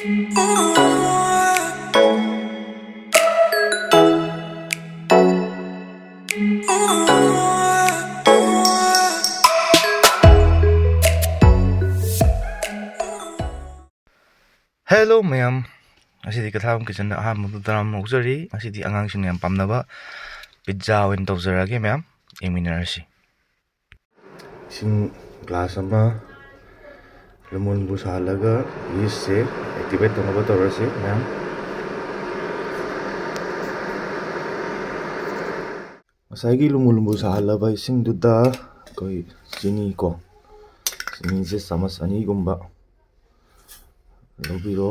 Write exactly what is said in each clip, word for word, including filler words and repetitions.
Hello ꯃꯌꯥꯝ, ꯉꯁꯤꯗꯤ ꯀꯊꯥꯕꯝ ꯀꯤꯆꯟꯗ ꯑꯍꯥꯟꯕꯗ ꯇꯔꯥꯝꯅ ꯑꯣꯛꯆꯔꯤ꯫ ꯉꯁꯤꯗꯤ ꯑꯉꯥꯡꯁꯤꯡꯅ ꯌꯥꯝ ꯄꯥꯝꯅꯕ ꯄꯤꯠꯖꯥ ꯑꯣꯏꯅ ꯇꯧꯖꯔꯛꯑꯒꯦ ꯃꯌꯥꯝ, ꯌꯦꯡꯃꯤꯟꯅꯔꯁꯤ꯫ ꯏꯁꯤꯡ ꯒ꯭ꯂꯥꯁ ꯑꯃ ꯂꯨꯝꯕꯨ ꯂꯨꯝꯕꯨ ꯁꯥꯍꯜꯂꯒ ꯌꯤꯁꯁꯦ ꯑꯦꯛꯇꯤꯚꯦꯠ ꯇꯧꯅꯕ ꯇꯧꯔꯁꯤ ꯃꯌꯥꯝ꯫ ꯉꯁꯥꯏꯒꯤ ꯂꯨꯝꯕꯨ ꯂꯨꯝꯕꯨ ꯁꯥꯍꯜꯂꯕ ꯏꯁꯤꯡꯗꯨꯗ ꯑꯩꯈꯣꯏ ꯆꯤꯅꯤ ꯀꯣ, ꯆꯤꯅꯤꯁꯦ ꯆꯥꯃꯁ ꯑꯅꯤꯒꯨꯝꯕ ꯂꯧꯕꯤꯔꯣ꯫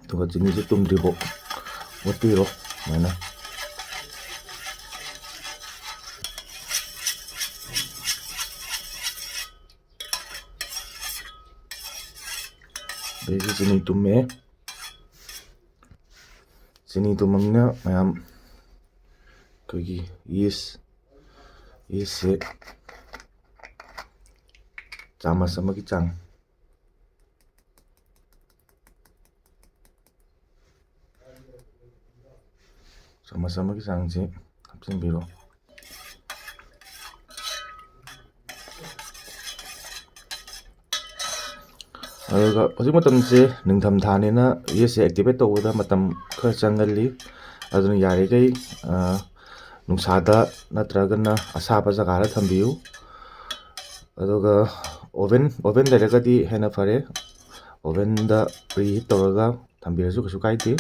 ꯑꯗꯨꯒ ꯆꯤꯅꯤꯁꯦ ꯇꯨꯝꯗ꯭ꯔꯤꯐꯥꯎ ꯑꯣꯠꯄꯤꯔꯣ ꯁꯨꯃꯥꯏꯅ꯫ ꯑꯗꯩꯗꯤ ꯆꯤꯅꯤ ꯇꯨꯝꯃꯦ꯫ ꯆꯤꯅꯤ ꯇꯨꯝꯃꯝꯅꯤꯅ ꯃꯌꯥꯝ ꯑꯩꯈꯣꯏꯒꯤ ꯌꯤꯁ, ꯌꯤꯁꯁꯦ ꯆꯥꯃꯁ ꯑꯃꯒꯤ ꯆꯥꯡ, ꯆꯥꯃꯁ ꯑꯃꯒꯤ ꯆꯥꯡꯁꯦ ꯍꯥꯞꯆꯤꯟꯕꯤꯔꯣ꯫ ꯑꯗꯨꯒ ꯍꯧꯖꯤꯛ ꯃꯇꯝꯁꯦ ꯅꯤꯡꯊꯝꯊꯥꯅꯤꯅ ꯌꯤꯁꯁꯦ ꯑꯦꯛꯇꯤꯚꯦꯠ ꯇꯧꯕꯗ ꯃꯇꯝ ꯈꯔ ꯆꯪꯒꯜꯂꯤ꯫ ꯑꯗꯨꯅ ꯌꯥꯔꯤꯈꯩ, ꯑ, ꯅꯨꯡꯁꯥꯗ ꯅꯠꯇ꯭ꯔꯒꯅ ꯑꯁꯥꯕ ꯖꯒꯥꯗ ꯊꯝꯕꯤꯌꯨ꯫ ꯑꯗꯨꯒ ꯑꯣꯚꯦꯟ, ꯑꯣꯚꯦꯟ ꯂꯩꯔꯒꯗꯤ ꯍꯦꯟꯅ ꯐꯔꯦ꯫ ꯑꯣꯚꯦꯟꯗ ꯄ꯭ꯔꯤ ꯍꯤꯠ ꯇꯧꯔꯒ ꯊꯝꯕꯤꯔꯁꯨ ꯀꯩꯁꯨ ꯀꯥꯏꯗꯦ꯫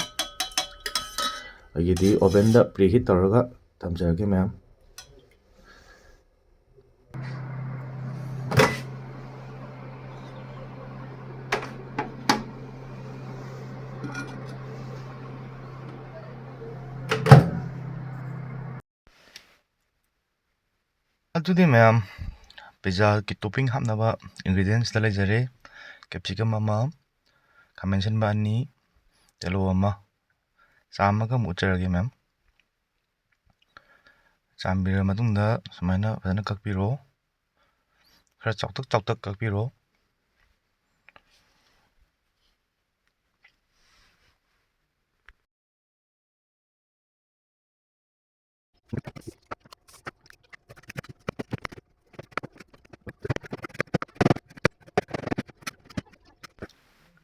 ꯑꯩꯒꯤꯗꯤ ꯑꯣꯚꯦꯟꯗ ꯄ꯭ꯔꯤ ꯍꯤꯠ ꯇꯧꯔꯒ ꯊꯝꯖꯔꯒꯦ ꯃꯌꯥꯝ꯫ ꯑꯗꯨꯗꯤ ꯃꯌꯥꯝ, ꯄꯤꯖꯥꯒꯤ ꯇꯣꯞꯄꯤꯡ ꯍꯥꯞꯅꯕ ꯏꯟꯒ꯭ꯔꯤꯗꯤꯌꯦꯟꯁꯇ ꯂꯩꯖꯔꯦ: ꯀꯦꯞꯁꯤꯀꯝ ꯑꯃ, ꯈꯥꯃꯦꯟ ꯑꯁꯤꯟꯕ ꯑꯅꯤ, ꯇꯤꯜꯍꯧ ꯑꯃ꯫ ꯆꯥꯝꯃꯒ ꯑꯃꯨꯛ ꯎꯠꯆꯔꯒꯦ ꯃꯌꯥꯝ꯫ ꯆꯥꯝꯕꯤꯔ ꯃꯇꯨꯡꯗ ꯁꯨꯃꯥꯏꯅ ꯐꯖꯅ ꯀꯛꯄꯤꯔꯣ꯫ ꯈꯔ ꯆꯥꯎꯇꯛ ꯆꯥꯎꯇꯛ ꯀꯛꯄꯤꯔꯣ꯫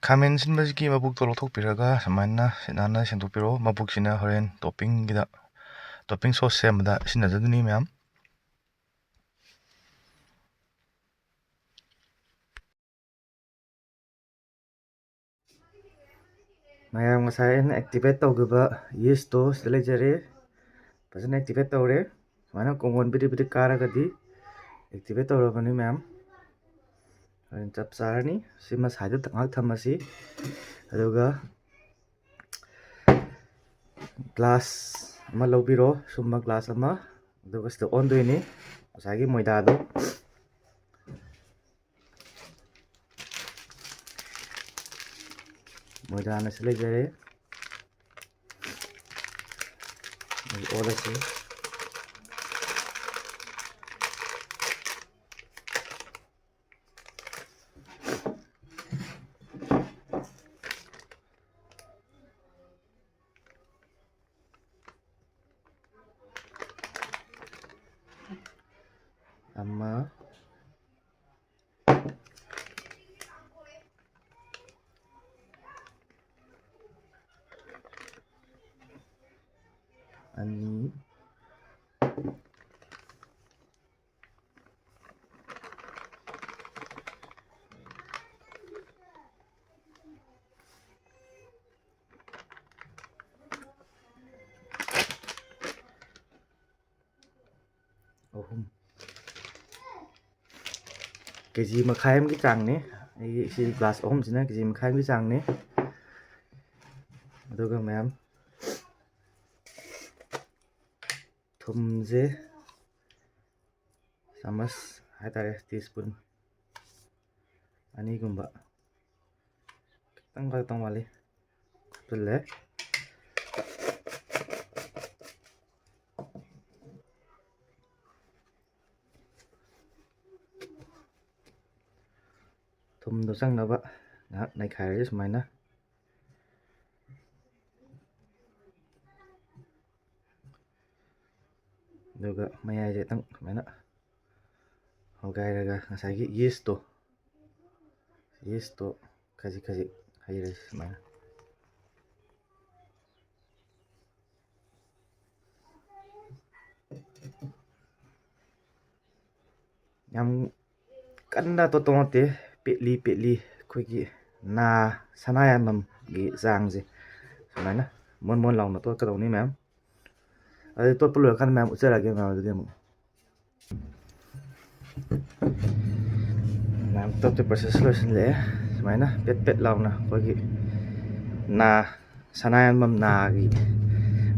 ꯈꯥꯃꯦꯟ ꯑꯁꯤꯟꯕꯁꯤꯒꯤ ꯃꯕꯨꯛꯇꯣ ꯂꯧꯊꯣꯛꯄꯤꯔꯒ ꯁꯨꯃꯥꯏꯅ ꯁꯤꯠ ꯅꯥꯟꯅ ꯁꯦꯡꯗꯣꯛꯄꯤꯔꯣ꯫ ꯃꯕꯨꯛꯁꯤꯅ ꯍꯣꯔꯦꯟ toppingꯒꯤꯗ, topping sauce ꯁꯦꯝꯕꯗ ꯁꯤꯖꯤꯟꯅꯖꯗꯣꯏꯅꯤ ꯃꯌꯥꯝ꯫ ꯃꯌꯥꯝ, ꯉꯁꯥꯏ ꯑꯩꯅ activate ꯇꯧꯈꯤꯕ yeastꯇꯣ ꯁꯤꯗ ꯂꯩꯖꯔꯦ꯫ ꯐꯖꯅ activate ꯇꯧꯔꯦ꯫ ꯁꯨꯃꯥꯏꯅ ꯀꯣꯡꯒꯣꯟ ꯕꯤꯗꯤꯛ ꯕꯤꯗꯤꯛ ꯀꯥꯔꯒꯗꯤ activate ꯇꯧꯔꯕꯅꯤ ꯃꯌꯥꯝ꯫ ꯍꯣꯔꯦꯟ ꯆꯞ ꯆꯥꯔꯅꯤ꯫ ꯁꯤꯃ sideꯇ ꯉꯥꯏꯍꯥꯛ ꯊꯝꯃꯁꯤ꯫ ꯑꯗꯨꯒ glass ꯑꯃ ꯂꯧꯕꯤꯔꯣ, ꯁꯨꯝꯕ glass ꯑꯃ꯫ ꯑꯗꯨꯒ ꯁꯤꯗ ꯑꯣꯟꯗꯣꯏꯅꯤ ꯉꯁꯥꯏꯒꯤ ꯃꯣꯏꯗꯥꯗꯣ꯫ ꯃꯣꯏꯗꯥꯅ ꯁꯤ ꯂꯩꯖꯔꯦ꯫ ꯑꯩ ꯑꯣꯜꯂꯁꯤ꯫ ꯑꯃ, ꯑꯅꯤ, ꯑꯍꯨꯝ꯫ ꯀꯦ ꯖꯤ ꯃꯈꯥꯏ ꯑꯃꯒꯤ ꯆꯥꯡꯅꯤ꯫ ꯑꯩꯒꯤ ꯁꯤ glass ꯑꯍꯨꯝꯁꯤꯅ ꯀꯦ ꯖꯤ ꯃꯈꯥꯏ ꯑꯃꯒꯤ ꯆꯥꯡꯅꯤ꯫ ꯑꯗꯨꯒ ꯃꯌꯥꯝ, ꯊꯨꯝꯁꯦ ꯆꯥꯃꯁ ꯍꯥꯏꯇꯥꯔꯦ, teaspoon ꯑꯅꯤꯒꯨꯝꯕ, ꯈꯤꯇꯪ ꯈꯛꯇꯪ ꯋꯥꯠꯂꯤ, ꯍꯥꯞꯆꯤꯜꯂꯦ꯫ ꯊꯨꯝꯗꯣ ꯆꯪꯅꯕ ꯉꯥꯏꯍꯥꯛ ꯅꯩꯈꯥꯏꯔꯁꯤ ꯁꯨꯃꯥꯏꯅ꯫ ꯑꯗꯨꯒ ꯃꯌꯥꯏꯁꯦ ꯈꯤꯇꯪ ꯁꯨꯃꯥꯏꯅ ꯍꯣꯒꯥꯏꯔꯒ ꯉꯁꯥꯏꯒꯤ ꯌꯤꯁꯇꯣ, ꯌꯤꯁꯇꯣ ꯈꯖꯤꯛ ꯈꯖꯤꯛ ꯍꯩꯔꯁꯤ ꯁꯨꯃꯥꯏꯅ꯫ ꯌꯥꯝ ꯀꯟꯅ ꯇꯣꯠꯇꯧ ꯅꯠꯇꯦ, ꯄꯦꯠꯂꯤ ꯄꯦꯠꯂꯤ ꯑꯩꯈꯣꯏꯒꯤ ꯅꯥ ꯁꯅꯥ ꯌꯥꯟꯐꯝꯒꯤ ꯆꯥꯡꯁꯦ ꯁꯨꯃꯥꯏꯅ ꯃꯣꯟ ꯃꯣꯟ ꯂꯥꯎꯅ ꯇꯣꯠꯀꯗꯧꯅꯤ ꯃꯌꯥꯝ꯫ ꯑꯗꯨ ꯇꯣꯠꯄ ꯂꯣꯏꯔꯀꯥꯟꯗ ꯃꯌꯥꯝ ꯎꯠꯆꯔꯛꯑꯒꯦ ꯃꯌꯥꯝ ꯑꯗꯨꯗꯤ ꯑꯃꯨꯛ꯫ ꯃꯌꯥꯝ ꯇꯣꯠꯄꯒꯤ process ꯂꯣꯏꯁꯤꯜꯂꯛꯑꯦ꯫ ꯁꯨꯃꯥꯏꯅ ꯄꯦꯠ ꯄꯦꯠ ꯂꯥꯎꯅ ꯑꯩꯈꯣꯏꯒꯤ ꯅꯥ ꯁꯅꯥ ꯌꯥꯟꯐꯝ ꯅꯥꯒꯤ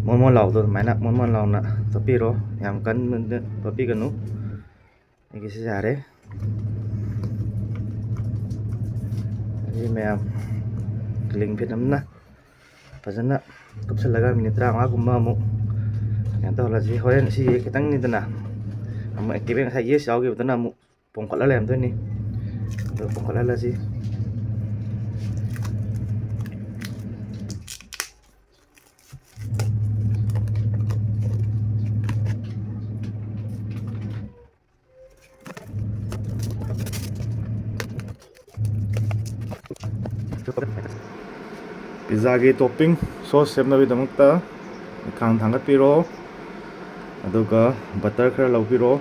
ꯃꯣꯟ ꯃꯣꯟ ꯂꯥꯎꯕꯗꯣ ꯑꯗꯨꯃꯥꯏꯅ ꯃꯣꯟ ꯃꯣꯟ ꯂꯥꯎꯅ ꯇꯣꯠꯄꯤꯔꯣ꯫ ꯌꯥꯝ ꯀꯟꯅ ꯇꯣꯠꯄꯤꯒꯅꯨ꯫ ꯑꯩꯒꯤꯁꯤ ꯌꯥꯔꯦ꯫ ꯑꯗꯨꯗꯤ ꯃꯌꯥꯝ cling film ꯑꯃꯅ ꯐꯖꯅ ꯀꯨꯞꯁꯜꯂꯒ minute ꯇꯔꯥꯃꯉꯥꯒꯨꯝꯕ ꯑꯃꯨꯛ ꯀꯩꯅꯣ ꯇꯧꯍꯜꯂꯁꯤ꯫ ꯍꯣꯔꯦꯟ ꯁꯤ ꯈꯤꯇꯪꯅꯤꯗꯅ ꯑꯃꯨꯛ activate, ꯉꯁꯥꯏ yes ꯌꯥꯎꯈꯤꯕꯗꯨꯅ ꯑꯃꯨꯛ ꯄꯣꯝꯈꯠꯂ ꯂꯩꯔꯝꯗꯣꯏꯅꯤ꯫ ꯑꯗꯨ ꯄꯣꯝꯈꯠꯍꯜꯂꯁꯤ꯫ Pizza ꯒꯤ topping sauce ꯁꯦꯝꯅꯕꯒꯤꯗꯃꯛꯇ ꯈꯥꯡ ꯊꯥꯡꯒꯠꯄꯤꯔꯣ, ꯑꯗꯨꯒ butter ꯈꯔ ꯂꯧꯕꯤꯔꯣ꯫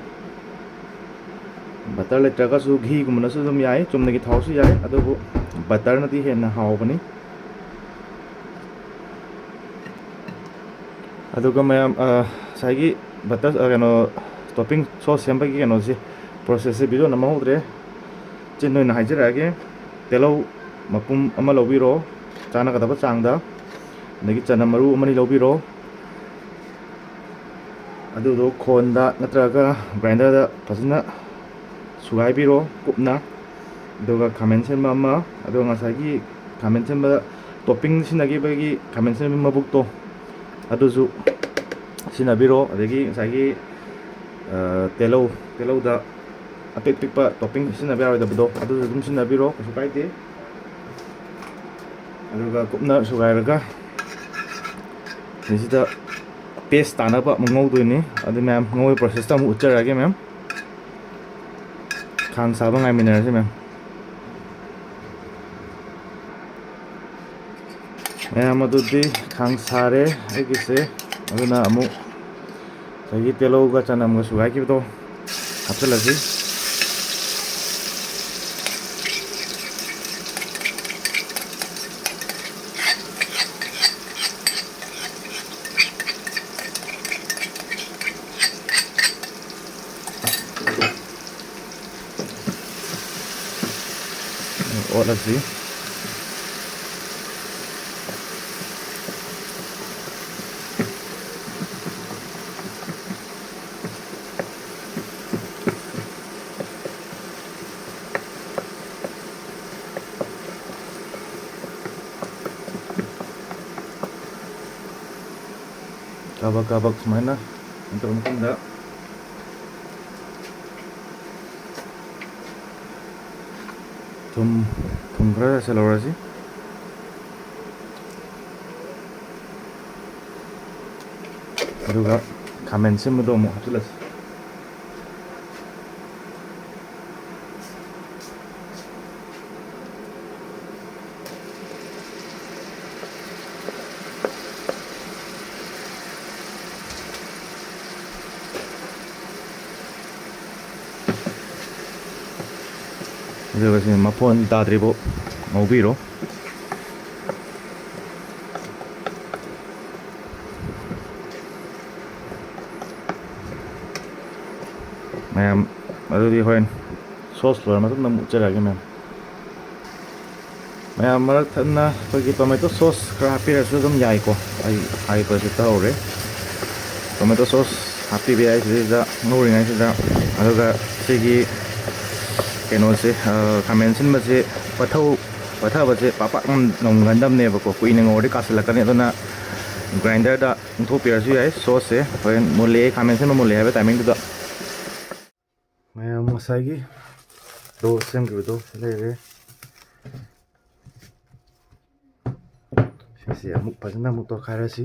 Butter ꯂꯩꯇ꯭ꯔꯒꯁꯨ ꯘꯤꯒꯨꯝꯕꯅꯁꯨ ꯑꯗꯨꯝ ꯌꯥꯏ, ꯆꯨꯝꯅꯒꯤ ꯊꯥꯎꯁꯨ ꯌꯥꯏ, ꯑꯗꯨꯕꯨ butter ꯅꯗꯤ ꯍꯦꯟꯅ ꯍꯥꯎꯕꯅꯤ꯫ ꯑꯗꯨꯒ ꯃꯌꯥꯝ, ꯑ, ꯉꯁꯥꯏꯒꯤ butter, ꯑ, ꯀꯩꯅꯣ, topping sauce ꯁꯦꯝꯕꯒꯤ ꯀꯩꯅꯣꯁꯦ, process ꯁꯦ video ꯅꯝꯍꯧꯗ꯭ꯔꯦ꯫ ꯆꯤꯟ ꯑꯣꯏꯅ ꯍꯥꯏꯖꯔꯛꯑꯒꯦ꯫ ꯇꯤꯜꯍꯧ ꯃꯄꯨꯝ ꯑꯃ ꯂꯧꯕꯤꯔꯣ, ꯆꯥꯟꯅꯒꯗꯕ ꯆꯥꯡꯗ꯫ ꯑꯗꯒꯤ ꯆꯅꯝ ꯃꯔꯨ ꯑꯃꯅꯤ ꯂꯧꯕꯤꯔꯣ꯫ ꯑꯗꯨꯗꯣ ꯈꯣꯟꯗ ꯅꯠꯇ꯭ꯔꯒ grinder ꯗ ꯐꯖꯅ ꯁꯨꯒꯥꯏꯕꯤꯔꯣ ꯀꯨꯞꯅ꯫ ꯑꯗꯨꯒ ꯈꯥꯃꯦꯟ ꯑꯁꯤꯟꯕ ꯑꯃ, ꯑꯗꯨꯒ ꯉꯁꯥꯏꯒꯤ ꯈꯥꯃꯦꯟ ꯑꯁꯤꯟꯕ topping ꯁꯤꯖꯤꯟꯅꯈꯤꯕꯒꯤ ꯈꯥꯃꯦꯟ ꯑꯁꯤꯟꯕ ꯃꯕꯨꯛꯇꯣ, ꯑꯗꯨꯁꯨ ꯁꯤꯖꯤꯟꯅꯕꯤꯔꯣ꯫ ꯑꯗꯒꯤ ꯉꯁꯥꯏꯒꯤ, ꯑ, ꯇꯤꯜꯍꯧ, ꯇꯤꯜꯍꯧꯗ ꯑꯄꯤꯛ ꯄꯤꯛꯄ topping ꯁꯤꯖꯤꯟꯅꯕ ꯌꯥꯔꯣꯏꯗꯕꯗꯣ, ꯑꯗꯨꯁꯨ ꯑꯗꯨꯝ ꯁꯤꯖꯤꯟꯅꯕꯤꯔꯣ, ꯀꯩꯁꯨ ꯀꯥꯏꯗꯦ꯫ ꯑꯗꯨꯒ ꯀꯨꯞꯅ ꯁꯨꯒꯥꯏꯔꯒ ꯁꯤꯗ paste ꯇꯥꯅꯕ ꯑꯃꯨꯛ ꯉꯧꯗꯣꯏꯅꯤ꯫ ꯑꯗꯨ ꯃꯌꯥꯝ ꯉꯧꯕꯒꯤ process ꯇ ꯑꯃꯨꯛ ꯎꯠꯆꯔꯛꯑꯒꯦ ꯃꯌꯥꯝ꯫ ꯈꯥꯡ ꯁꯥꯕ ꯉꯥꯏꯃꯤꯟꯅꯔꯁꯤ ꯃꯌꯥꯝ꯫ ꯃꯌꯥꯝ ꯑꯗꯨꯗꯤ ꯈꯥꯡ ꯁꯥꯔꯦ ꯑꯩꯒꯤꯁꯦ꯫ ꯑꯗꯨꯅ ꯑꯃꯨꯛ ꯉꯁꯥꯏꯒꯤ ꯇꯤꯜꯍꯧꯒ ꯆꯅꯝꯒ ꯁꯨꯒꯥꯏꯈꯤꯕꯗꯣ ꯍꯥꯞꯆꯤꯜꯂꯁꯤ꯫ ꯑꯣꯠꯂꯁꯤ꯫ ꯀꯥꯕꯛ ꯀꯥꯕꯛ ꯁꯨꯃꯥꯏꯅ ꯇꯧꯔ ꯃꯇꯨꯡꯗ ꯊꯨꯝ, ꯊꯨꯝ ꯈꯔ ꯆꯥꯏꯁꯤꯜꯍꯧꯔꯁꯤ꯫ ꯑꯗꯨꯒ ꯈꯥꯃꯦꯟ ꯑꯁꯤꯟꯕꯗꯣ ꯑꯃꯨꯛ ꯍꯥꯞꯆꯤꯜꯂꯁꯤ꯫ ꯑꯗꯨꯒ ꯁꯤ ꯃꯐꯣꯟ ꯇꯥꯗ꯭ꯔꯤꯐꯥꯎ ꯉꯧꯕꯤꯔꯣ꯫ ꯃꯌꯥꯝ, ꯑꯗꯨꯗꯤ ꯍꯣꯔꯦꯟ sauce ꯂꯣꯏꯔ ꯃꯇꯨꯡꯗ ꯑꯃꯨꯛ ꯎꯠꯆꯔꯛꯑꯒꯦ ꯃꯌꯥꯝ꯫ ꯃꯌꯥꯝ, ꯃꯔꯛ ꯊꯠꯅ ꯑꯩꯈꯣꯏꯒꯤ tomato sauce ꯈꯔ ꯍꯥꯞꯄꯤꯔꯁꯨ ꯑꯗꯨꯝ ꯌꯥꯏꯀꯣ꯫ ꯑꯩ ꯍꯥꯏꯕꯁꯦ ꯇꯧꯍꯧꯔꯦ꯫ Tomato sauce ꯍꯥꯞꯄꯤꯕ ꯌꯥꯏ ꯁꯤꯗꯩꯁꯤꯗ ꯉꯧꯔꯤꯉꯩꯁꯤꯗ꯫ ꯑꯗꯨꯒ ꯁꯤꯒꯤ ꯀꯩꯅꯣꯁꯦ, ꯑ, ꯈꯥꯃꯦꯟ ꯑꯁꯤꯟꯕꯁꯦ ꯄꯠꯊꯧ-, ꯄꯠꯊꯕꯁꯦ ꯄꯥꯛ ꯄꯥꯛ ꯉꯝ-, ꯉꯝꯒꯟꯗꯕꯅꯦꯕꯀꯣ꯫ ꯀꯨꯏꯅ ꯉꯧꯔꯗꯤ ꯀꯥꯁꯤꯜꯂꯛꯀꯅꯤ꯫ ꯑꯗꯨꯅ grinder ꯗ ꯑꯣꯟꯊꯣꯛꯄꯤꯔꯁꯨ ꯌꯥꯏ sauce ꯁꯦ꯫ ꯍꯣꯔꯦꯟ ꯃꯨꯜꯂꯦ, ꯈꯥꯃꯦꯟ ꯑꯁꯤꯟꯕ ꯃꯨꯜꯂꯦ ꯍꯥꯏꯕ timing ꯗꯨꯗ꯫ ꯃꯌꯥꯝ, ꯉꯁꯥꯏꯒꯤ ꯗꯣ ꯁꯦꯝꯈꯤꯕꯗꯣ ꯁꯤ ꯂꯩꯔꯦ꯫ ꯁꯤꯁꯦ ꯑꯃꯨꯛ ꯐꯖꯅ ꯑꯃꯨꯛ ꯇꯣꯠꯈꯥꯏꯔꯁꯤ꯫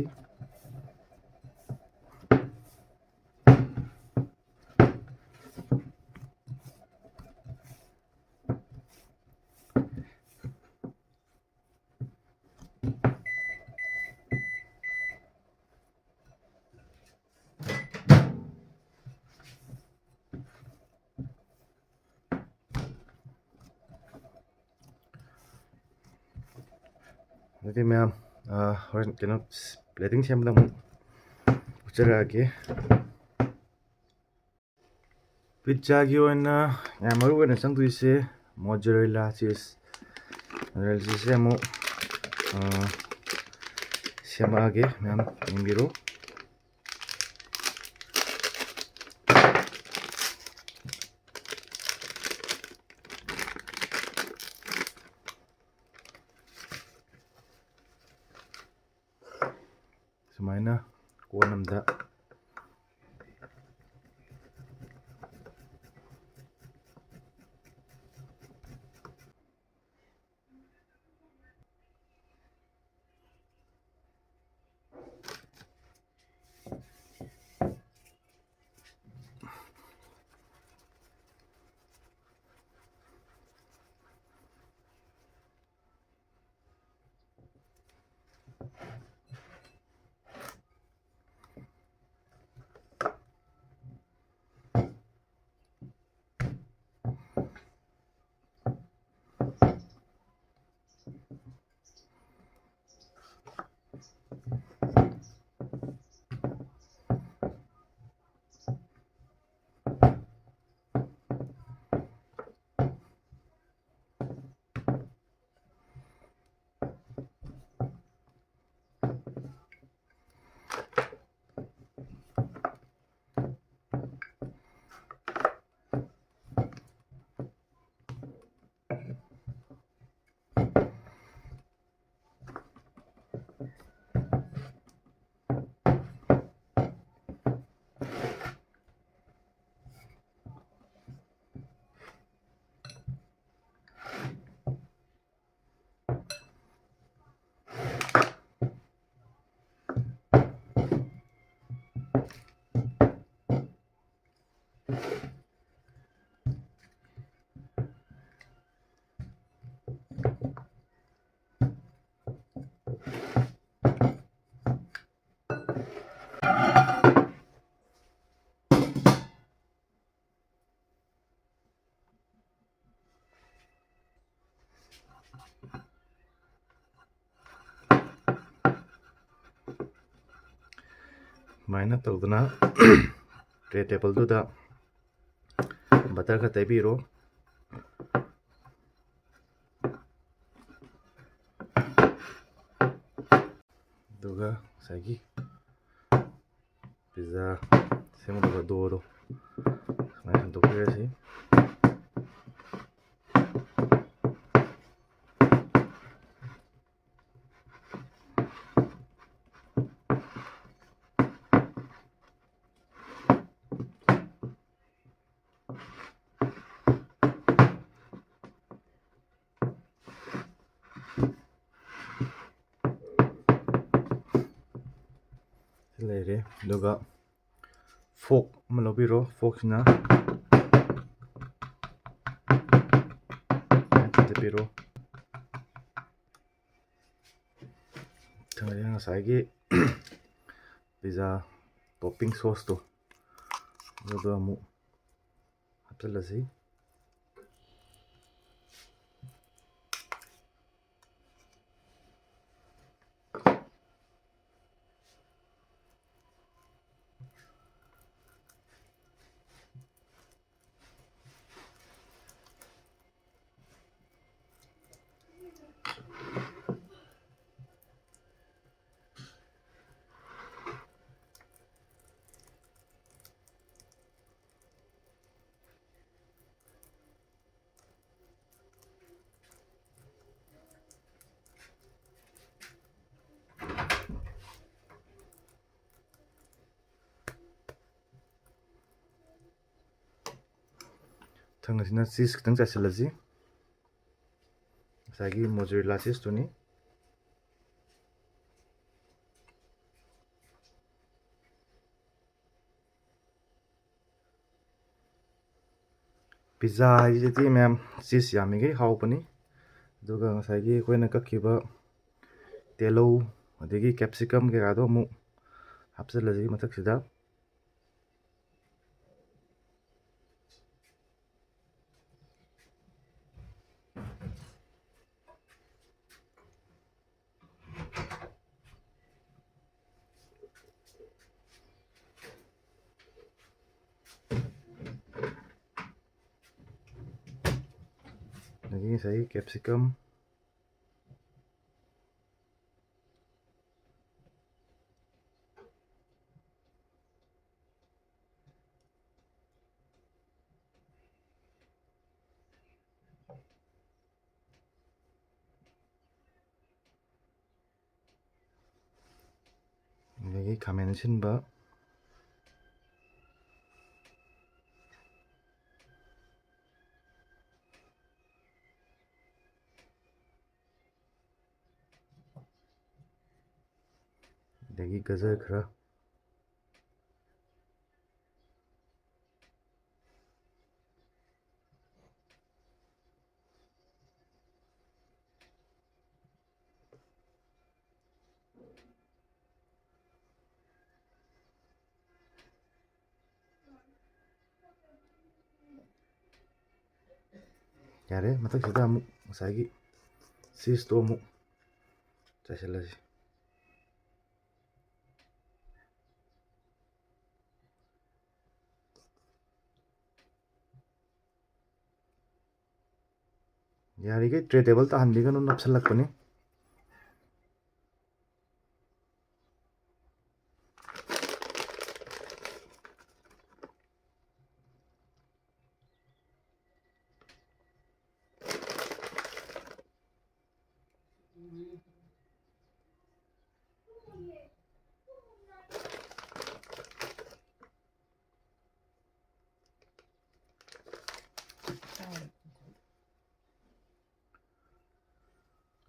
ꯑꯗꯨꯗꯤ ꯃꯌꯥꯝ, ꯑ, ꯍꯣꯔꯦꯟ ꯀꯩꯅꯣ, plating ꯁꯦꯝꯕꯗ ꯑꯃꯨꯛ ꯎꯠꯆꯔꯛꯑꯒꯦ꯫ ꯄꯤꯠꯖꯥꯒꯤ ꯑꯣꯏꯅ ꯌꯥꯝ ꯃꯔꯨ ꯑꯣꯏꯅ ꯆꯪꯗꯣꯏꯁꯦ mozzarella cheese꯫ Mozzarella cheeseꯁꯦ ꯑꯃꯨꯛ, ꯑ, ꯁꯦꯝꯃꯛꯑꯒꯦ, ꯃꯌꯥꯝ ꯌꯦꯡꯕꯤꯔꯣ꯫ ꯁꯨꯃꯥꯏꯅ ꯀꯣꯟ ꯑꯃꯗ ꯁꯨꯃꯥꯏꯅ ꯇꯧꯗꯅ ꯇ꯭ꯔꯦ ꯇꯦꯕꯜꯗꯨꯗ ꯕꯇꯔ ꯈꯔ ꯇꯩꯕꯤꯔꯣ꯫ ꯑꯗꯨꯒ ꯉꯁꯥꯏꯒꯤ ꯄꯤꯖꯥ ꯁꯦꯝꯒꯗꯕ ꯗꯣꯗꯣ ꯁꯨꯃꯥꯏꯅ ꯍꯟꯗꯣꯛꯄꯤꯔꯁꯤ꯫ ꯁꯤ ꯂꯩꯔꯦ꯫ ꯑꯗꯨꯒ ꯐꯣꯛ ꯑꯃ ꯂꯧꯕꯤꯔꯣ꯫ ꯐꯣꯛꯁꯤꯅ ꯆꯠꯄꯤꯔꯣ꯫ ꯉꯁꯥꯏꯒꯤ ꯄꯤꯖꯥ ꯇꯣꯞꯄꯤꯡ ꯁꯣꯁꯇꯣ ꯑꯗꯨꯗꯣ ꯑꯃꯨꯛ ꯍꯥꯞꯆꯤꯜꯂꯁꯤ꯫ ꯃꯊꯪ ꯑꯁꯤꯅ ꯆꯤꯁ ꯈꯤꯇꯪ ꯆꯥꯏꯁꯤꯜꯂꯁꯤ꯫ ꯉꯁꯥꯏꯒꯤ ꯃꯣꯖꯔꯦꯂꯥ ꯆꯤꯁꯇꯨꯅꯤ꯫ ꯄꯤꯖꯥ ꯍꯥꯏꯁꯤꯗꯤ ꯃꯌꯥꯝ ꯆꯤꯁ ꯌꯥꯝꯃꯤꯈꯩ ꯍꯥꯎꯕꯅꯤ꯫ ꯑꯗꯨꯒ ꯉꯁꯥꯏꯒꯤ ꯑꯩꯈꯣꯏꯅ ꯀꯛꯈꯤꯕ ꯇꯤꯜꯍꯧ ꯑꯗꯒꯤ ꯀꯦꯞꯁꯤꯀꯝ ꯀꯩꯀꯥꯗꯣ ꯑꯃꯨꯛ ꯍꯥꯞꯆꯤꯜꯂꯁꯤ ꯃꯊꯛꯁꯤꯗ꯫ ꯑꯗꯒꯤ ꯉꯁꯥꯏꯒꯤ ꯀꯦꯞꯁꯤꯀꯝ, ꯑꯗꯒꯤ ꯈꯥꯃꯦꯟ ꯑꯁꯤꯟꯕ, ꯑꯗꯒꯤ ꯒꯖꯔ ꯈꯔ, ꯌꯥꯔꯦ, ꯃꯊꯛꯁꯤꯗ ꯑꯃꯨꯛ ꯉꯁꯥꯏꯒꯤ ꯆꯤꯁꯇꯣ ꯑꯃꯨꯛ ꯆꯥꯏꯁꯤꯜꯂꯁꯤ꯫ ꯌꯥꯔꯤꯈꯩ ꯇ꯭ꯔꯦ ꯇꯦꯕꯜ ꯇꯥꯍꯟꯕꯤꯒꯅꯨ, ꯅꯞꯁꯤꯜꯂꯛꯄꯅꯤ꯫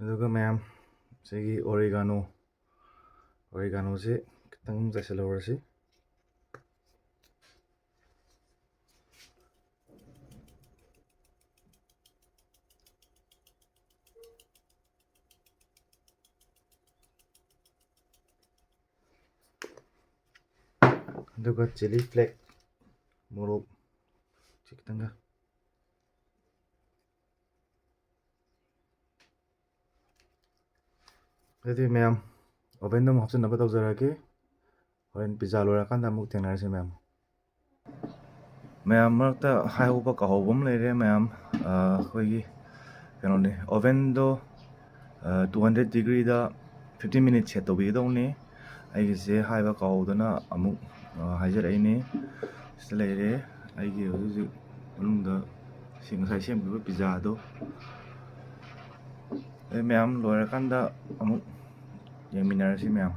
ꯑꯗꯨꯒ ꯃꯌꯥꯝ ꯁꯤꯒꯤ ꯑꯣꯔꯤꯒꯥꯅꯣ, ꯑꯣꯔꯤꯒꯥꯅꯣꯁꯦ ꯈꯤꯇꯪ ꯆꯥꯏꯁꯤꯜꯍꯧꯔꯁꯤ꯫ ꯑꯗꯨꯒ chilli flake, ꯃꯣꯔꯣꯛ ꯁꯤ ꯈꯤꯇꯪꯒ꯫ ꯑꯗꯨꯗꯤ ꯃꯌꯥꯝ, oven ꯗ ꯑꯃꯨꯛ ꯍꯥꯞꯆꯤꯟꯅꯕ ꯇꯧꯖꯔꯒꯦ꯫ ꯍꯣꯔꯦꯟ pizza ꯂꯣꯏꯔꯀꯥꯟꯗ ꯑꯃꯨꯛ ꯊꯦꯡꯅꯔꯁꯤ ꯃꯌꯥꯝ꯫ ꯃꯌꯥꯝ, ꯃꯔꯛꯇ ꯍꯥꯏꯍꯧꯕ ꯀꯥꯎꯍꯧꯕ ꯑꯃ ꯂꯩꯔꯦ ꯃꯌꯥꯝ꯫ ꯑ, ꯑꯩꯈꯣꯏꯒꯤ ꯀꯩꯅꯣꯅꯤ, oven ꯗꯣ, ꯑ, two hundred degree ꯗ fifteen minutes set ꯇꯧꯕꯤꯒꯗꯧꯅꯤ꯫ ꯑꯩꯒꯤꯁꯦ ꯍꯥꯏꯕ ꯀꯥꯎꯍꯧꯗꯅ ꯑꯃꯨꯛ, ꯑ, ꯍꯥꯏꯖꯔꯛꯏꯅꯦ꯫ ꯁꯤꯗ ꯂꯩꯔꯦ ꯑꯩꯒꯤ ꯍꯧꯖꯤꯛ ꯍꯧꯖꯤꯛ ꯃꯅꯨꯡꯗ ꯁꯤ ꯉꯁꯥꯏ ꯁꯦꯝꯈꯤꯕ pizza ꯗꯣ꯫ ꯑꯗꯩ ꯃꯌꯥꯝ ꯂꯣꯏꯔꯀꯥꯟꯗ ꯑꯃꯨꯛ ꯌꯦꯡꯃꯤꯟꯅꯔꯁꯤ ꯃꯌꯥꯝ꯫